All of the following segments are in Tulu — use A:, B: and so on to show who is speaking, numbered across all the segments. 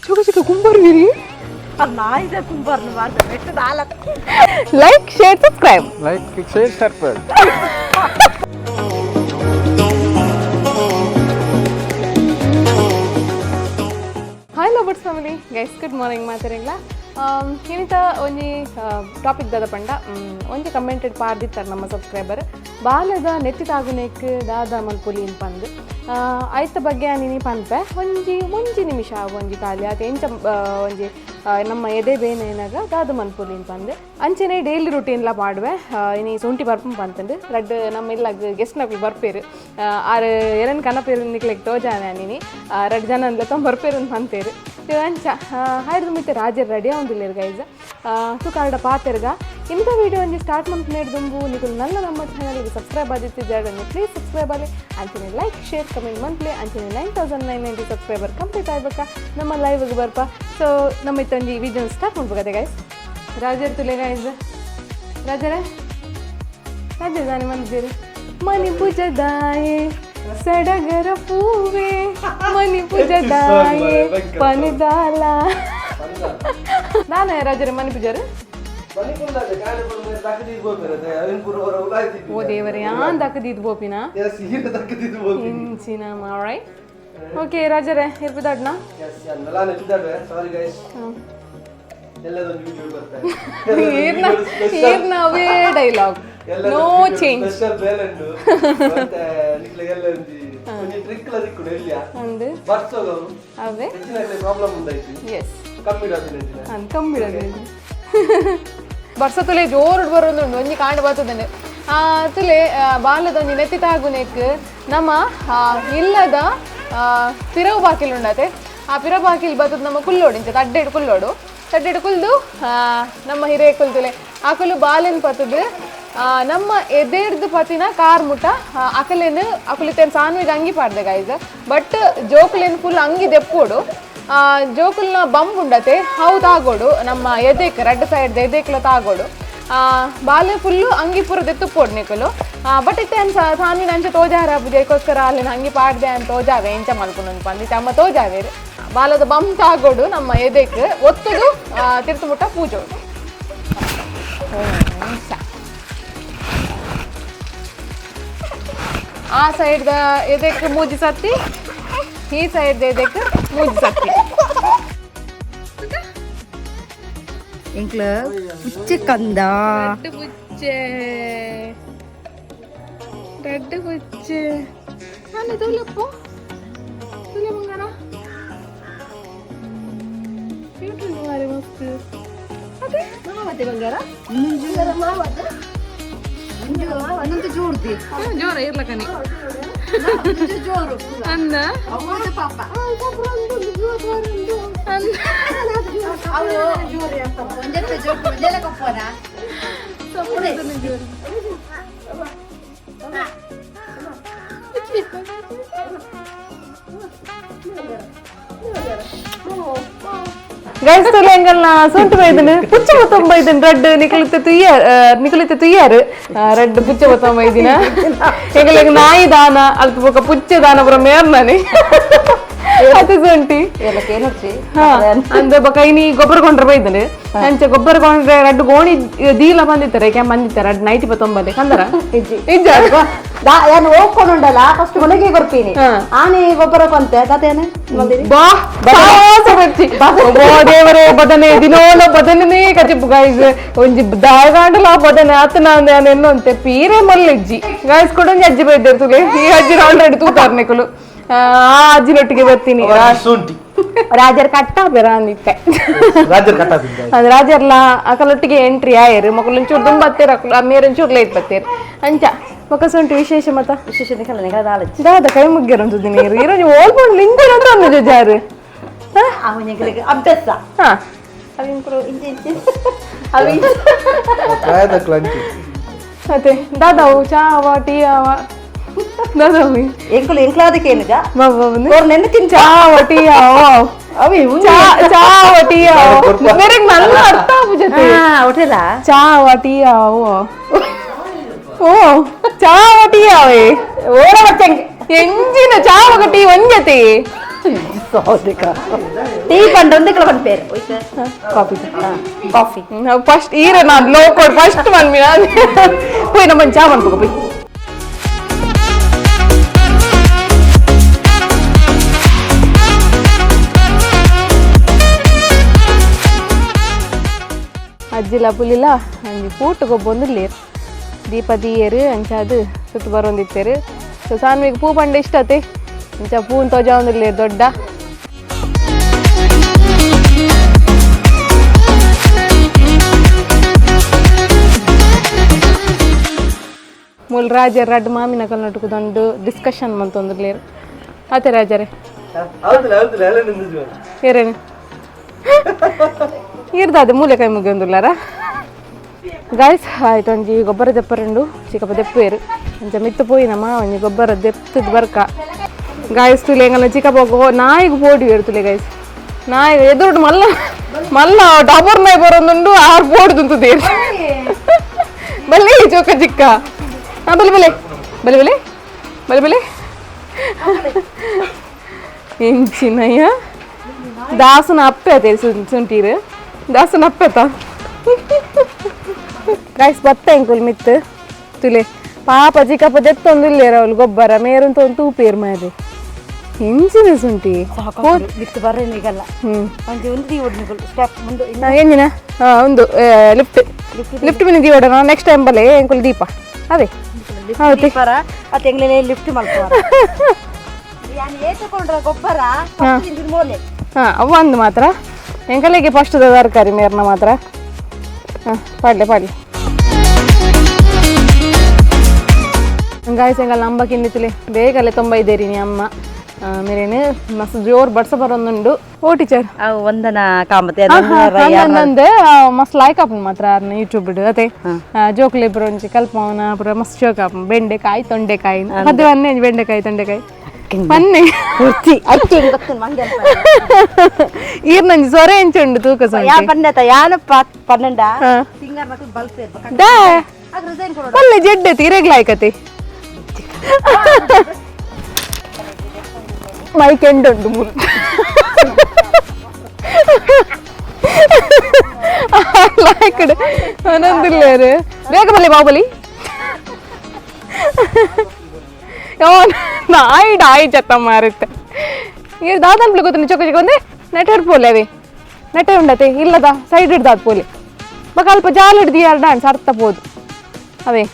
A: ಚುಕ ಚುಕ ಕುಂಬರ್ವಿರಿ
B: ನಾಯಿದ ಕುಂಬರ್ನು ಮಾಡ್ದೆ ಬೆಟ್ಟದ ಹಾಲತ್.
A: Like, share, subscribe.
C: Like, share, subscribe.
A: Hi lovers family, guys, good morning ಮಾತಾರಿಂಗ್ಲ. ಏನಿತ ಒಂಜಿ ಟಾಪಿಕ್ ದಾದ ಪಂಡ, ಒಂಜಿ ಕಮೆಂಟೆಡ್ ಪಾಡ್ದಿತ್ತಾರೆ ನಮ್ಮ ಸಬ್ಸ್ಕ್ರೈಬರ್, ಬಾಲದ ನೆತ್ತಿ ತಾಗುನೇಕ್ ದಾದ ಮಲ್ಪೊಲಿ ಪಂದ್. ಐತ ಬಗ್ಗೆ ನೀನಿ ಪನ್ಪೆ. ಒಂಜಿ ಒಂಜಿ ನಿಮಿಷ ಒಂಜಿ ಖಾಲಿ ಅದು ಎಂಚ ಒಂಜಿ ನಮ್ಮ ಎದೆ ಬೇನೆ ಏನಾಗ ದಾದ ಮನ್ಪೊಲಿ ಪಂದ್. ಅಂಚೆನೆ ಡೈಲಿ ರುಟೀನ್ಲ ಪಾಡುವೆ. ಇನಿ ಸೊಂಟಿ ಬರ್ಪು ಪಂತಂದು ರಡ್ಡ್ ನಮ್ಮ ಇಲ್ಲ ಗೆಸ್ಟ್ನಕ್ಲು ಬರ್ಪೇರು. ಆರು ಎರನ್ ಕನಪೇರು ನಿಕ್ಲೆಗ್ ತೋಜಾನೆ. ನೀನಿ ರಡ್ಡ್ ಜನ ಅನ್ಲತ್ತ ಬರ್ಪೇರು ಪಂತೇರು. ಅಂಚ ಹಾಯ್ದು ಮಿತ್ತೆ ರಾಜರ್ ರೆಡಿ ಆವೊಂದುಲ್ಲೆರ್ ಗೈಸ್. ತುಕಾರ್ಡ ಪಾತೆರ್ಗ. ಇಂಥ ವಿಡಿಯೋ ಒಂಜಿ ಸ್ಟಾರ್ಟ್ ಮಲ್ಪುನೇಡ್ ದುಂಬು ನಿಕುಲು ನನ್ನ ನಮ್ಮ ಚಾನಲ್ಗೆ ಸಬ್ಸ್ಕ್ರೈಬ್ ಆದಿತ್ತಿದ್ದಾರೆ ಪ್ಲೀಸ್ ಸಬ್ಸ್ಕ್ರೈಬ್ ಆಲಿ. ಅಂಚನೆ like, share, comment ಮನ್ಪ್ಲೆ. ಅಂಚನೆ 9990 ಸಬ್ಸ್ಕ್ರೈಬರ್ ಕಂಪ್ಲೀಟ್ ಆಗ್ಬೇಕಾ ನಮ್ಮ ಲೈವ್ಗೆ ಬರ್ಪ. ಸೊ ನಮ್ಮ ಇತ್ತೊಂಜಿ ವಿಡಿಯೋ ಸ್ಟಾರ್ಟ್ ಮಾಡ್ಬೇಕಾದೆ ಗೈಸ್. ರಾಜರ್ ತುಲೆ ಗೈಸ್. ರಾಜರೇ, ರಾಜರ್ ದಾನೆ ಮಂದಿರು. ಮನಿ ಪೂಜದಾಯೆ ಸಡಗರ ಪೂವೆ, ಮನಿ ಪೂಜದಾಯೆ ಪನಿದಾಲ ದಾನೆ. ರಾಜರೇ, ಮನಿ ಪೂಜಾರು. ಓ ದೇವರೇ, ಯಾನ್ ದಕ್ಕದಿದ್ದು ಬೋಪಿನ ಇಂಚಿನ ಮಾರೈ. ಓಕೆ ರಾಜರೇ, ಇರ್ಬಿದಾಡ್ನ.
C: ಸಾರಿ ಗೈಸ್, ಎಲ್ಲದೊಂದು ವಿಡಿಯೋ ಬರ್ತಾರೆ.
A: ಈರ್ನ ಈರ್ನ ಅವೇ dialogue, no change.
C: Special ಬೇಲೆಂಡು ಮತ್ತೆ ನಿಕ್ಲೆಗೆಲ್ಲ ಒಂಜಿ ಒಂಜಿ ಟ್ರಿಕ್ ಲ ತಿಕ್ಕುಡು ಎಲ್ಲಿಯ
A: ಅಂದು
C: ಬರ್ಸೋಗ
A: ಅವೇ
C: ಹೆಚ್ಚಿನ ಪ್ರಾಬ್ಲಮ್ ಉಂಡಾಯ್ತು.
A: ಎಸ್.
C: ಕಮ್ಮಿ ಇಡೋದು.
A: ಅನ್ ಕಮ್ಮಿಡೋದು. ಬರ್ಸ ತುಲೆ ಜೋರು ಬರೋದುಂಡು. ಒಂಜಿ ಕಾಂಡ ಬರ್ತದನೆ ತುಲೆ. ಬಾಲದ ಒಂಜಿ ನೆತ್ತಿ ತಾಗುನೆಕ್ ನಮ್ಮ ಇಲ್ಲದ ಪಿರವು ಬಾಕಿಲ್ ಉಂಡತೆ. ಆ ಪಿರವು ಬಾಕಿಲ್ ಬತ್ತದ ನಮ್ಮ ಕುಲ್ಲೋಡು. ಇಂಚ ತಡ್ಡೆಡ್ ಕುಲ್ಲೋಡು. ತಡ್ಡೆಡ್ ಕುಲ್ದು ನಮ್ಮ ಹಿರಿಯ ಕುಲ್ತುಲೆ ಆಕುಲು ಬಾಲೆನ್ ಪತ್ತದು ನಮ್ಮ ಎದೆರ್ದು ಪತಿನ ಕಾರ್ ಮುಟ್ಟ ಅಕಲೇನು ಅಕುಲಿತೇನು ಸಾನ್ವಿಗ್ ಅಂಗಿ ಪಾಡ್ದೆ ಗೈಸ್. ಬಟ್ ಜೋಕುಲೇನು ಫುಲ್ ಅಂಗಿ ದೆಪ್ಪೋಡು. ಜೋಕುಲ್ನ ಬಂಬ್ ಉಂಡತೆ, ಅವು ತಾಗೋಡು ನಮ್ಮ ಎದೆಕ್, ರಡ್ಡ್ ಸೈಡ್ ಎದೆಕ್ಲ ತಾಗೋಡು. ಬಾಲೆ ಫುಲ್ಲು ಅಂಗಿ ಪೂರ ದೆತ್ತುಪೋಡು ನಿಕುಲು. ಬಟ್ ಇತ್ತೆ ಅನ್ಸ ಸಾನ್ವಿನ ಅಂಚ ತೋಜಾರ ಪೂಜೆಗೋಸ್ಕರ ಅಲ್ಲಿನ ಅಂಗಿ ಪಾಡ್ದೆ ಅಂತ ತೋಜಾವೆ. ಎಂಚ ಮಲ್ಪುನು ಪಂದಿತ್ತೆ ಅಮ್ಮ ತೋಜಾವೇರು. ಬಾಲದ ಬಂಬ್ ತಾಗೋಡು ನಮ್ಮ ಎದೆಕ್ ಒತ್ತುದು ತಿರ್ತು ಮುಟ್ಟ ಪೂಜೋಡು. ಆ ಸೈಡ್ ಎದೆಕ್ ಮೂಜಿ ಸತ್ತಿ, ಈ ಸೈಡ್ ಎದೆಕ್ ಮೂಜಿ ಸತ್ತಿ.
B: ಎಂಕ್ಲ ಪುಚ್ಚೆ ಕಂದ.
A: ರೆಡ್ ಪುಚ್ಚೆ, ರೆಡ್ ಪುಚ್ಚೆ. ನಾನು ತೋಲಪ್ಪು ತುಲೆ ಬಂಗಾರ. ಬ್ಯೂಟಿಫುಲ್ ಮಾರೆ, ಮಸ್ತ್ ಅದೇ.
B: ಮಾವತೆ ಬಂಗಾರ ಮಾವತೆ ಒಂದೊಂದು ಜೋರ್ದಿ.
A: ಜೋರ ಇರ್ಲಕನಿ.
B: ಜೋರು.
A: ಅಂದ.
B: ಪಾಪ.
A: ಅಂದ.
B: ಒಂಜೆತ್ತ ಜೋರು ಒಂಜೆಲ್ಲ ಕೊಪ್ಪನ.
A: ಗೈಸ್, ತುಲೆ ಎಂಗಲ್ನ ಸೊಂಟು ಬೈದನು ಪುಚ್ಚ ಬತ್ತೊಂಬ ಇದನ್ ರೆಡ್ ನಿಕಲಿತೆ ತುಯ್ಯಾರ್, ನಿಕಲಿತೆ ತುಯ್ಯಾರು ರೆಡ್ ಪುಚ್ಚ ಬತ್ತೊಂಬ ಇದಿನ. ಎಂಗಲೆಗ್ ನಾಯಿ ದಾನ ಅಲ್ಪ ಬೊಕ ಪುಚ್ಚೆ ದಾನ ಪುರ ಮೇರ್ನಾನೆ ಅದು ಸೊಂಟಿ.
B: ಏನೊಚ್ಚಿ.
A: ಅಂದ ಬೊಕ ಇನಿ ಗೊಬ್ಬರ ಕೊಂಡ್ರೆ ಬೈದನು. ಅಂಚ ಗೊಬ್ಬರ ಕೊಂಡ್ರೆ ರಡ್ಡ್ ಗೋಣಿ ದೀಲ ಬಂದಿತ್ತಾರೆ, ಕೆಮ್ಮ ಬಂದಿತ್ತಾರೆ. ರಡ್ಡ್ ನೈಟಿ ಬತ್ತೊಂಬದೆ ಕಂದರ.
B: ಇಜ್ಜಿ.
A: ಇಜ್ಜ.
B: ಯಾನು ಹೋಗ್ಕೊಂಡುಂಡಲ್ಲ, ಫಸ್ಟ್ ಹೊಲಗೆ ಕೊರ್ಪೀನಿ. ಆನೆ ಗೊಬ್ಬರ ಕೊಂತೆ ತಾತೇನೆ.
A: ಬಾ ಸಾಹಸ ಬಚ್ಚಿ. ಓ ದೇವರೇ, ಬದನೆ ದಿನೋಲ ಬದನೆ ಕಚಿಪ್ಪು ಗೈಸ್. ಒಂಜಿ ದಾಯಗಾಂಡಲ ಬದನೆ ಆತನ ನಾನು ಎನ್ನೊಂತೆ ಪೀರೆ ಮಲ್ಲಿಜ್ಜಿ ಗೈಸ್. ಕೊಡೊಂಜಿ ಅಜ್ಜಿ ಬೈದೇರು ತುಲೆ. ಈ ಅಜ್ಜಿ ಆಲ್ರೆಡಿ ತೂತಾರ್ ನಿಕುಲು. ಆ ಅಜ್ಜಿನೊಟ್ಟಿಗೆ ಬರ್ತೀನಿ.
C: ಶುಂಠಿ.
A: ರಾಜರ್ ಕಟ್ಟ ಬೇರ ಅಂದಿತ್ತೆ.
C: ರಾಜರ್ ಕಟ್ಟಾತಿದ್ದ.
A: ಅದು ರಾಜರ್ಲ ಅಕಲೊಟ್ಟಿಗೆ ಎಂಟ್ರಿ ಆಯರು. ಮಕ್ಕಳು ಒಂಚೂರು ದುಂಬ ಬತ್ತೇರು ಅಕಲು, ಮೇರೆ ಒಂಚೂರು ಲೇಟ್ ಬತ್ತೇರು. ಅಂಚ ಮಕ್ಕ ಸೊಂಟಿ ವಿಶೇಷ ಮತ.
B: ವಿಶೇಷ ನಿಕಲ ನಿಕಲ ದಾಲಚ್ಚಿ.
A: ದಾದ ಕೈ ಮುಗ್ಗ್ಯಾರ ಒಂಚೂರು ನೀರು ಇರೋ ಓಲ್ಕೊಂಡು ಲಿಂಗ ನೋಡ್ರ ಜಾರು.
B: ಅವನಿಗೆ ಅಭ್ಯಾಸ.
A: ಹಾ.
B: ಅವಿನ್ ಕೂಡ ಇಂಚೆ ಇಂಚೆ ಅವಿ.
C: ಪ್ರಾಯದ ಕ್ಲಂಚಿ.
A: ಮತ್ತೆ ದಾದಾವು ಚಾ ಅವ, ಟೀ ಅವ ದಾದಾವು.
B: ಎಂಕುಲು ಎಂಕ್ಲಾದಕ್ಕೆ ಏನುಜ. ನೆನ್ನೆ ತಿಂಚ.
A: ಚಾ ಅವ, ಟೀ ಅವ.
B: ಅವಿ.
A: ಚಾ, ಚಾ ಅವ, ಟೀ ಅವ. ಮೇರೆಗೆ ನಲ್ಲ ಅರ್ಥ ಆಪುಜತೆ.
B: ಹೋಟೆಲ.
A: ಚಾ ಅವ, ಟೀ ಅವ. ಓ ಚಾ ಅವ, ಟೀ ಅವೇ.
B: ಓಡ ಬಚ್ಚಂಗೆ.
A: ಎಂಜಿನ ಚಾ ಅವ, ಟೀ ಒಂಜತೆ.
B: Tea ಪಂಡೊಂದು ಕೆಲ ಪೇರು. Coffee coffee.
A: First ಈರ ನಾನು low code first ಮನ್ಮಿ ಪೋಯ್ ನಮ್ಮ ಚಾ ಮನ್ಪುಗ ಪೋಯ್. ಅಜ್ಜಿಲ ಪುಲಿಲ ಅಂಜಿ ಪೂಟು ಗೊಬ್ಬೊಂದುಲ್ಲೇರು, ದೀಪ ದೀಯರು, ಅಂಚಾದು ಸುತ್ತು ಬರೋಂದಿತ್ತೇರು. ಸೊ ಸಾನ್ವಿಗೆ ಪೂ ಪಂಡ ಇಷ್ಟ ಅತೆ, ಅಂಚ ಪೂನ್ ತೋಜಾವೊಂದುಲ್ಲೇರು ದೊಡ್ಡ. ಮೂಲು ರಾಜರ್ ರಡ್ಡ್ ಮಾಮಿನ ಕಲ್ನೊಟ್ಟುಕು ದಂಡು ಡಿಸ್ಕಷನ್ ಮಂತೊಂದುಲ್ಲೇರು ಅತೆ ರಾಜರೇ.
C: ಹೌದಿಲ್ಲ ಹೌದಿಲ್ಲ, ಎಲ್ಲ ನಿಂದಿದ್ವಿ.
A: ಏರೇನು ಇರ್ದಾದೆ ಮೂಲೆ ಕೈ ಮುಗಿಯೊಂದುಲ್ಲಾರ. ಗಾಯ್ಸ್, ಆಯ್ತು, ಒಂಜಿ ಗೊಬ್ಬರ ದೆಪ್ಪರುಂಡು, ಚಿಕ್ಕಪ್ಪ ದೆಪ್ಪೇರು. ಅಂಚ ಮಿತ್ತು ಪೋಯಿನಮ್ಮ, ಒಂಜಿ ಗೊಬ್ಬರ ದೆತ್ತದ ಬರ್ಕ. ಗಾಯ್ಸ್, ತುಲೆ ಎಂಗಲ್ಲ ಚಿಕ್ಕಪ್ಪ ನಾಯಿಗೆ ಪೋಡಿ ತುಲೆ. ಗಾಯ್ಸ್, ನಾಯಿ ಎದುರುಡು ಮಲ್ಲ ಮಲ್ಲ ಡಬರ್ ನಾಯಿ ಬರೋದುಂಡು, ಆರು ಪೋಡುದುಂತುದೇರು. ಬಲ್ಲೆ ಚೋಕ ಚಿಕ್ಕ. ಹಾ, ಬಲೆ ಬಲೆ ಬಲೆ ಬಲೆ ಬಲೆ ಬಲೆ. ಎಂಚಿನಯ್ಯ ದಾಸನ ಅಪ್ಪೆ ಅದೇ ಸುಂಟೀರು ದಾಸನ ಅಪ್ಪೆತ. ಗಾಯ್ಸ್, ಬತ್ತ ಎಂಕುಲ್ ಮಿತ್ತು. ತುಲೆ ಪಾಪ ಚಿಕ್ಕಪ್ಪ ದೆತ್ತೊಂದು ಅವ್ಲು ಗೊಬ್ಬರ ಮೇರಂತ ಒಂದು ತೂಪೇರು ಮಾರಿ ಎಂಚಿನ ಸುಂಟಿ.
B: ಬಿತ್ತು ಬರ್ರೆ ಈಗಲ್ಲ. ಒಂಜಿ ಒಂದು ದೀವೊಡು ಸ್ಟೆಪ್ ಮುಂದೆ.
A: ಎಂಜಿನ ಒಂದು ಲಿಫ್ಟ್ ಲಿಫ್ಟ್ ಮಿನಿ ದೀವಡ. ನೆಕ್ಸ್ಟ್ ಟೈಮ್ ಬಲೆ ಎಂಕುಲ್ ದೀಪ ಅದೇ ಹೌದು.
B: ದೀಪರ ಅತ್ತೆ, ಎಂಗ್ಲೇನೆ ಲಿಫ್ಟ್ ಮಲ್ಪುವ. ಯಾನ್ ಏತುಕೊಂಡ್ರ ಗೊಬ್ಬರ ಮೋಲೆ.
A: ಹಾಂ, ಅವ ಒಂದು ಮಾತ್ರ ಎಂಕಲೆಗೆ ಫಸ್ಟ್ ತರಕಾರಿ ಮೇರ್ನ ಮಾತ್ರ. ಹಾಂ, ಪಾಡ್ಲೆ ಪಾಡ್ಲೆ. ಗಾಯ್ಸ್, ಎಂಗಲ್ ನಂಬ ಕಿಂದಿತ್ತಲೆ ಬೇಗಲೆ ತೊಂಬ ಇದ್ದೇರಿ ನೀ ಅಮ್ಮ ಮೇರೇನು ಮಸ್ತ್ ಜೋರ್ ಬಡ್ಸ ಬರೋದುಂಡು. ಓ ಟೀಚರ್.
B: ಅವು ವಂದನ ಕಾಮತೆ.
A: ನಂದು ಮಸ್ತ್ ಲೈಕ್ ಆಪುಂಡು ಮಾತ್ರ ಅರ್ನ ಯೂಟ್ಯೂಬ್ ಅದೇ ಜೋಕ್ಲೆ ಇಬ್ಬರು ಒಂಜಿ ಕಲ್ಪವನ ಪೂರ ಮಸ್ತ್ ಶೋಕ್ ಆಪುಂಡು. ಬೆಂಡೆಕಾಯಿ ತೊಂಡೆಕಾಯಿ ಅದು ಅನ್ನೆ, ಬೆಂಡೆಕಾಯಿ ತೊಂಡೆಕಾಯಿ ಪನ್ನೆ.
B: ಪೂರ್ತಿ ಅಚ್ಚೆ ಗೊತ್ತು ಮಂಗೆ.
A: ಈರ್ ನಂಜಿ ಸೊರೆ ಎಂಚುಂಡು ತೂಕ.
B: ಯಾ
A: ಸೊಂಟಿ.
B: ಪನ್ನೆತ ಯಾನ 12 ಸಿಂಗರ್ ಮಕ್ಕಳು ಬಲ್ಪೇರ್.
A: ದಾ.
B: ಅದು ರಿಸೈನ್ ಕೊಡೋಣ.
A: ಪಲ್ಲೆ ಜಡ್ಡೆ ತೀರೆಗ್ಲ ಆಯ್ಕತಿ ಮೈಕ್ ಎಂಡುಂಡು ಮೂಲು ಲಾಯ್ಕಡೆ ಆನಂದಿಲ್ಲೇರು. ಬೇಗ ಬಲ್ಲಿ ಬಾಹುಬಲಿ. ನಾಯಿ ಡಾಯಿ ಚತ್ತ ಮಾರುತ್ತೆ. ಈ ದಾದನ್ಪ್ಲೆ ಗೊತ್ತು ಚೊಕ್ಕ ಚಿಕ್ಕ ಒಂದೇ ನೆಟ್ ಹಿಡ್ಪೋಲೆ ಅವೇ ನೆಟ್ಟೆ ಉಂಡತೆ ಇಲ್ಲದ ಸೈಡ್ ಹಿಡ್ದಾದ್ ಪೋಲೆ ಬಕ ಅಲ್ಪ ಜಾಲ್ ಹಿಡ್ದು ಎರಡು ಡಾನ್ಸ್ ಅರ್ಥ ಪೋದು ಅವೇ.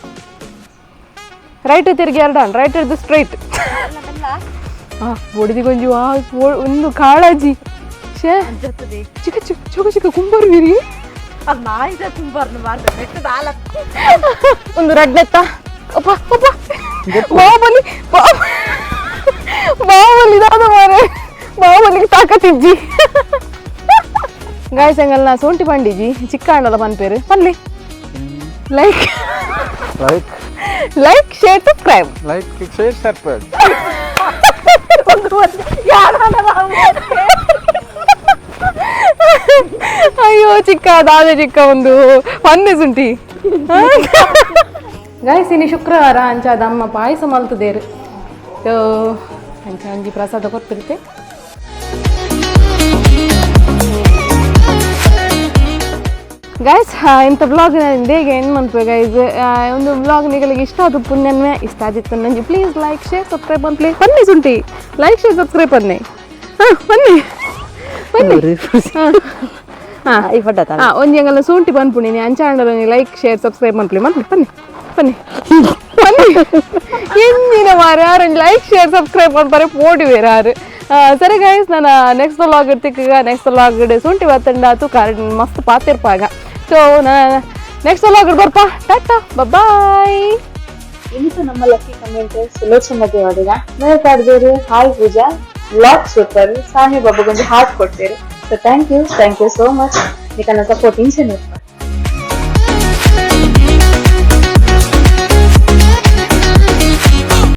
A: ರೈಟ್ ತಿರುಗಿ ಎರಡು ಡಾನ್, ರೈಟ್ ಹಿಡ್ದು ಸ್ಟ್ರೈಟ್. ಆ ಬೊಡಿದಿ ಗೊಂಜಿ ಆ ಒಂದು ಕಾಳಜಿ. ಶೇ, ಚಿಕ್ಕ ಚಿಕ್ಕ ಚಿಕ್ಕ ಚಿಕ್ಕ ಕುಂಬರು ವೀರಿ.
B: ಅದು ನಾಯಿದ ಕುಂಬಾರ್ನ ಮಾಡ್ತಾರೆ ಬೆಟ್ಟದ ಆಲ.
A: ಒಂದು ರಡ್ನೆತ್ತ. ಅಪ್ಪ ಅಪ್ಪ, ಬಾಹುಬಲಿ ಬಾಹುಬಲಿ ದಾದ ಮಾರೆ, ಬಾಹುಬಲಿಗೆ ತಾಕತ್ತಿಜ್ಜಿ. ಗಾಯ್ಸ್, ಎಂಗಲ್ನ ಸೋಂಟಿ ಪಂಡಿಜಿ ಚಿಕ್ಕ ಅಣ್ಣಲ ಪನ್ಪೇರು ಪನ್ಲಿ. Like
C: like
A: like, share, subscribe.
C: Like, share, subscribe.
A: ಅಯ್ಯೋ ಚಿಕ್ಕ ದಾದ ಚಿಕ್ಕ ಒಂದು ಪನ್ನೆ ಸುಂಟಿ. ಗಾಯ್ಸ್, ಇನಿ ಶುಕ್ರವಾರ, ಅಂಚಾದ ಅಮ್ಮ ಪಾಯಸ ಮಲ್ತದೇರು. ಅಂಚ ಅಂಜಿ ಪ್ರಸಾದ ಕೊಡ್ತಿರುತ್ತೆ. ಗೈಸ್, ಇಂಥ ಬ್ಲಾಗ್ ಹೇಗೆ ಏನು ಮನ್ಪೆ ಗೈಸ್? ಒಂದು ಬ್ಲಾಗ್ ನಿಗಳಿಗೆ ಇಷ್ಟ ಆದ ಪುಣ್ಯನ್ಮೆ ಇಷ್ಟ ಆದಿತ್ತು ನಂಜಿ please like, share, subscribe ಅಂತ ಪ್ಲೀಸ್ ಬನ್ನಿ. ಸುಂಟಿ, like, share, subscribe ಬನ್ನಿ. ಹಾಂ, ಬನ್ನಿ ಬನ್ನಿ. ಹಾಂ ಹಾಂ.
B: ಈ ಫೋಟೋ.
A: ಹಾಂ, ಒಂಜಿ ಅಂಗಲ ಸೂಂಟಿ ಪನ್ಪುಣಿ ಅಂಚ ಆಂಡಲ like, share, subscribe ಮನ್ಪುಲಿ ಮನ್ಪುಲಿ. ಬನ್ನಿ ಬನ್ನಿ ಬನ್ನಿ. ಎಂಜಿನ ಮಾರ ಯಾರು like, share, subscribe ಮನ್ಪರೆ ಪೋಡಿ ಬೇರೆ ಯಾರು. ಸರಿ ಗೈಸ್, ನಾನು ನೆಕ್ಸ್ಟ್ ವ್ಲಾಗ್ ತಿಕ್ಕಗ. ನೆಕ್ಸ್ಟ್ ವ್ಲಾಗ್ ಸೂಂಟಿ ಬತ್ತಂಡ ತೂಕ ಮಸ್ತ್ ಪಾತಿರ್ಪಾಗ. ಸೊ ನಾನು ನೆಕ್ಸ್ಟ್ ವ್ಲಾಗ್ ಬರ್ಪಾ. ಟಾಟಾ, ಬಾಯ್.
D: ಇಂದು ನಮ್ಮ ಲಕ್ಕಿ ಕಮೆಂಟರ್ ಸುಲೋಚನ ದೇವಾಡಿಗ ಮೇಲ್ ಪಾಡ್ದೇರು, "hi Pooja, vlog super, Swami ಬಾಬುಗೊಂದು ಹಾರ್ಟ್ ಕೊಡ್ತೇರು." So thank you, thank you so much. ನಿಕನ support ಇಂಚನೆ.